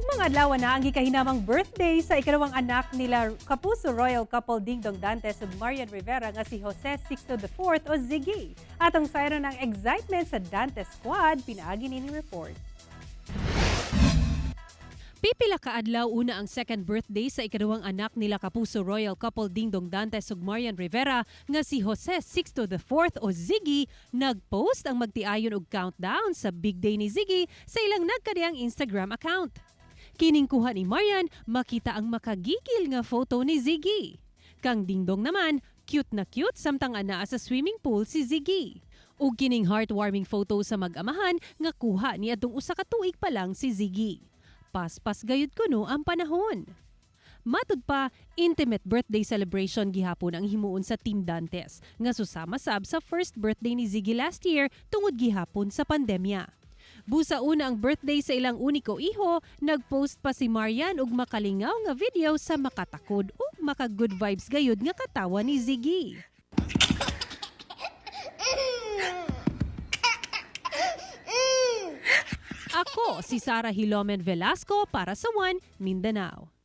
Ugmang adlaw na ang gikahinamang birthday sa ikalawang anak nila Kapuso royal couple Dingdong Dantes ug Marian Rivera nga si Jose Sixto IV o Ziggy. Atong sayran ang excitement sa Dantes Squad pinaagi nining report. Pipila ka adlaw una ang second birthday sa ikaduhang anak nila Kapuso royal couple Dingdong Dantes ug Marian Rivera nga si Jose Sixto IV o Ziggy, nagpost ang magtiayon og countdown sa big day ni Ziggy sa ilang nagkadiyang Instagram account. Kining kuha ni Marian, makita ang makagigil nga photo ni Ziggy. Kang Dingdong naman, cute na cute samtang anaa sa swimming pool si Ziggy. Ug kining heartwarming photo sa mag-amahan nga kuha ni adtong 1 ka tuig pa lang si Ziggy. Paspas gayud kuno ang panahon. Matud pa, intimate birthday celebration gihapon ang himuon sa Team Dantes nga susama sab sa first birthday ni Ziggy last year tungod gihapon sa pandemya. Busa una ang birthday sa ilang uniko iho, nagpost pa si Marian og makalingaw nga video sa makatakod ug maka good vibes gayud nga katawa ni Ziggy. Ako si Sara Hilomen Velasco para sa One Mindanao.